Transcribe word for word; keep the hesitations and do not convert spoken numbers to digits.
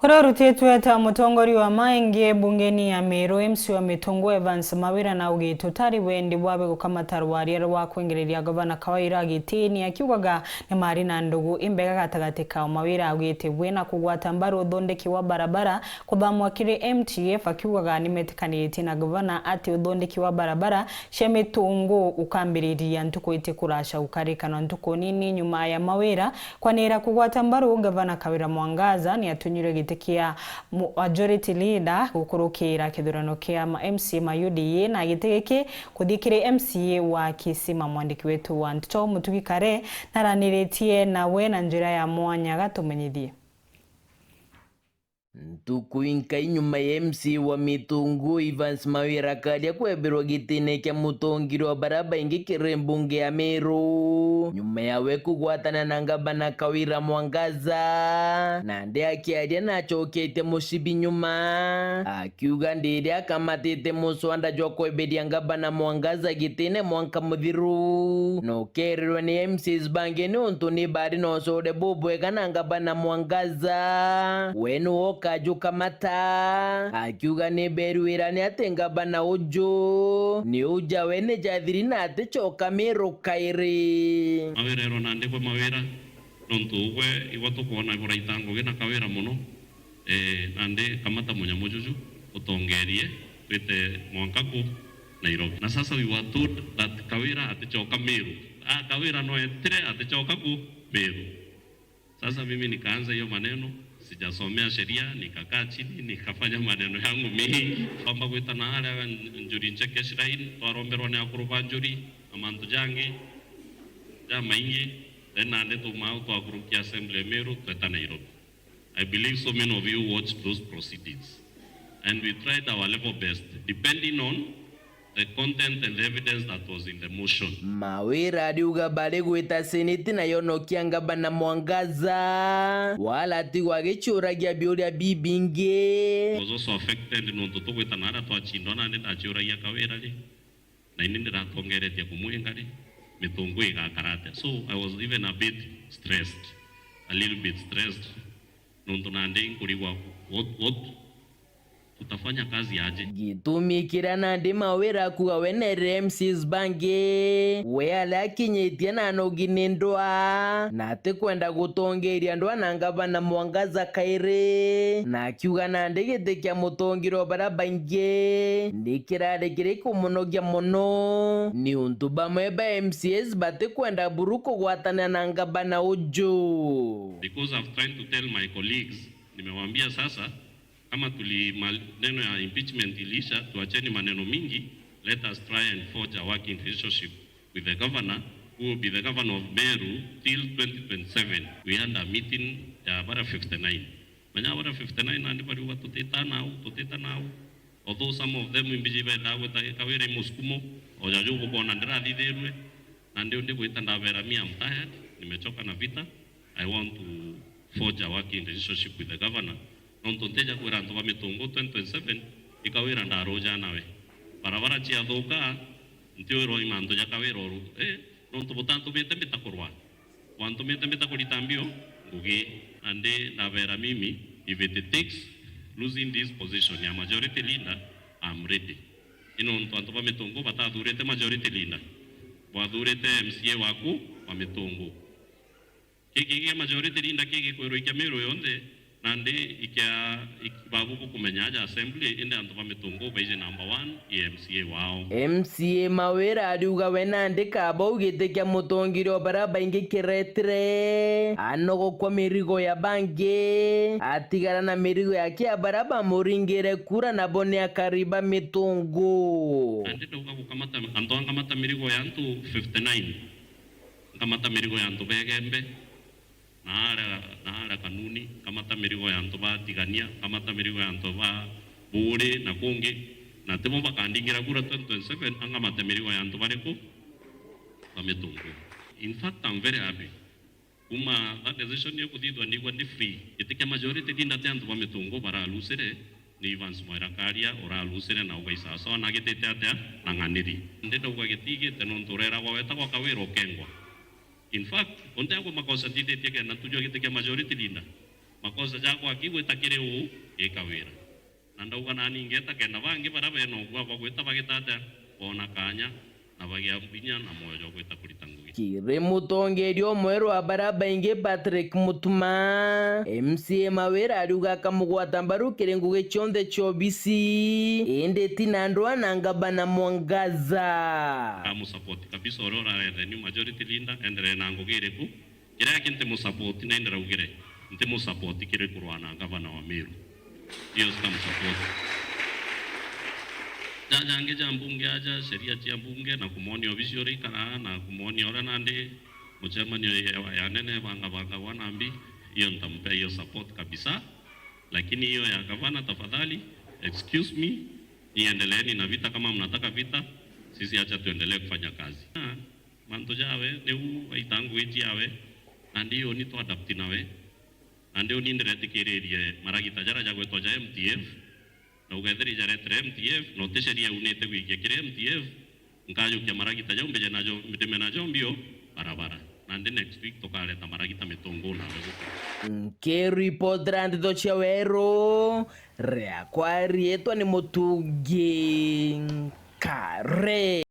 Kuria urutitwe ta mutongoria wa maingi bungeni ya Meru, M C wa Mitungu Evans Mawira naugite utari wendi bwawe gukamata rwaria rwa kwengereria gavana Kawira gitini, akiugaga ni mari na ndugu imbega gatagati kao. Mawira augite bwe na kugwata mbaru uthondeki wa barabara kuthamwa kiri M T F, akiugaga nimetikanitie na gavana ati uthondeki wa barabara cia Mitungu ukambiriria ntuku iti kuraca gukarikana ntuku nini nyuma ya Mawira kwanira kugwata mbaru gavana Kawira Mwangaza ni atunyirwe giti kia mu-, majority leader gukurukira kithurano kia ma M C A ma U D A, na giti giki kuthi kiri M C A wa Kisima. Mwandiki wetu wa nteto Mutugi Kare naraniritie nawe na njira ya mwanya, gatumenyithie. Ntuku inkai nyuma ya M C A wa Mitungu Evans Mawira Karia kwebirwa gitine kia mutongiria wa baria baingi kiri mbunge ya Meru, nyuma yawe kugwatana na ngavana Kawira Mwangaza, nandi akiaria nacoketie mucibi nyuma, akiuga ndiri akamatite muswanda jwa kweberia ngavana Mwangaza gitine mwanka muthiru, na ukerirwe ni M C As bangi niuntu ni bari na ucore bubwega na ngavana Mwangaza. We niwe ukajukamata, akiuga ni berwirane ati ngavana uju ni uja we ni jathiri na aticoka Meru kairi. Mawira erwa nandi gwe Mawira, nontu ugwe igwe tukwona buraita ngugi na Kawira mono. Eh, nandi kamata munyamu juju utongerie twite mwanka ku Nairobi. Na sasa we were told that Kawira aticoka Meru. Ah, Kawira no etire aticoka ku Meru. Sasa mimi nikaanza hiyo maneno, sijasomea sheria, nikakaa chini, nikafanya maneno yangu mingi. Kwamba gwita na aria Njuri Ncheke Shrine, twaromberwa ni akuru ba Njuri, na mantu jangi, jamaingi, then nandi tumau twakurukia assembly ya Meru, tweta Nairobi. I believe so many of you watched those proceedings. And we tried our level best, depending on the content and the evidence that was in the motion. Mawira ariuga bari gwita seneti na yonokia ngavana Mwangaza, wala atigwa agiciuragia biuria bibingi. Was also affected nontu tugwita na aria twacindwa nandi ndaciuragia Kawira ri, na ini ndiratongeretie kumwinga ri, Mitungu igakara atia? So I was even a bit stressed, a little bit stressed, nontu nandi nkurigwa what, what tutafanya kazi aje. Gitumi kiria nandi Mawira akuga we nerire M C As bangi, we aria akinyitie na anogi ni ndwaa, na atikwenda gutongeria ndwaa na ngavana Mwangaza kairi, na akiuga nandi giti kia mutongiria o baria baingi ni kirari kiri kumunogia mono, niuntu bamwe ba M C As batikwenda buru kugwatana na ngavana uju. Because I've tried to tell my colleagues, nimewaambia sasa, kama tuli maneno ya impeachment iliisha, tuacheni maneno mingi, let us try and forge a working relationship with the governor, who will be the governor of Meru till twenty twenty-seven. We had a meeting ya bara fifty-nine. Manya bara fifty-nine nandi bariuga tutita nau, tutita nau. Although some of them imbiji bendaa gwita Kawira i musukumo, o jaju bukona ndirathithirue, nandi undi gwita ndabera, "Me, I'm tired, nimechoka na vita, I want to forge a working relationship with the governor, nontu ntija kwira antu ba Mitungu twenty twenty-seven i Kawira ndaruja nawe. Barabara ciathuka, ntiwirwa i mantu ja Kawira uru, eh, nontu butantumite mbita kurwa, bwantumite mbita kurita mbio ngugi." Nandi ndabera, "Mimi, if it takes losing this position ya majority leader, I'm ready." I nontu antu ba Mitungu batathurite majority leader, bwathurite M C A waku wa Mitungu. Giki gia majority leader kigikwirwa ikia Meru yonthe, nandi ikia, ik-, babu bukumenya aja assembly, indi antu ba Mitungu baiji number one i M C A wao. M C A Mawira ariuga we nandi kaba ugitikia mutongiria o baria baingi kiretire, anogokwa mirigo ya bangi, atigara na mirigo yake ya baria bamuringire kura, nabo ni akari ba Mitungu. Nandi ndauga gukamata, antu ankamata mirigo ya antu fifty-nine. Nkamata mirigo ya antu ba Igembe, na aria, na aria Kanuni, nkamata mirigo ya antu ba Tigania, nkamata mirigo ya antu ba Buuri na kungi, na tibo bakandingira kura twenty twenty-seven, ankamate mirigo ya antu bariku? Ba Mitungu. In fact, I'm very happy. Kuma that decision ikuthithwa nigua ndi free. Giti kia majority leader ti antu ba Mitungu baralusire, ni Evans Mawira Karia uralusire na ugaisasawa na agitite atia na ng'aniri. Ndi ndauga gitigite nontu ureragwa wetagwa Kawira ukengwa. In fact, untegwa makosa nthithitie kenda ntujwa giti kia majority leader. Makosa jakwa akigwita kiri uu, gika wira. Na ndauga nani ngeta kenda bangi baria bena ugwa bagwita bagita atia, boona kaanya, na bagia mbinya na mwoyo jwa gwita kurita ngugi. Kiri mutongeria umwe rwa baria baingi Patrick Mutuma, M C A Mawira ariuga akamugwata mbaru kiri ngugi cionthe cia obisi, indi ti na ndwaa na ngavana Mwangaza. Ndamusupport kabisa uria urarete new majority leader, endelee na ngugi iriku. Kiria ki ntimusupport na indi raugire, ntimusupport kiri kurwaa na ngavana wa Meru. Hiyo sitamusupport. Ja, jangi ja mbunge aja, sheria cia mbunge na kumwonia obisi uria ikaraa na kumwonia uria nandi mucemanio ya, ya nene bangabangagwa nambi, hiyo nitampea hiyo support kabisa. Lakini hiyo ya gavana, tafadhali, excuse me, niendeleeni na vita kama mnataka vita, sisi acha tuendelee kufanya kazi. Ah, mantu jawe, niu aita ngugi ciawe, nandi uni twa adapt nawe, nandi uni ndiretikiririe maragita jara jagwetwa ja M T F, na ugethiri jaretire M T F, na uti sheria unite gwikia kiri M T F, nkajukia maragita jau mbije najo, ndime najo mbio barabara. Nandi next week tukareta maragita Mitunguu nawe guku. Nkiripotera ndeto cia Weru, riakwa riitwa ni Mutungi Nkare.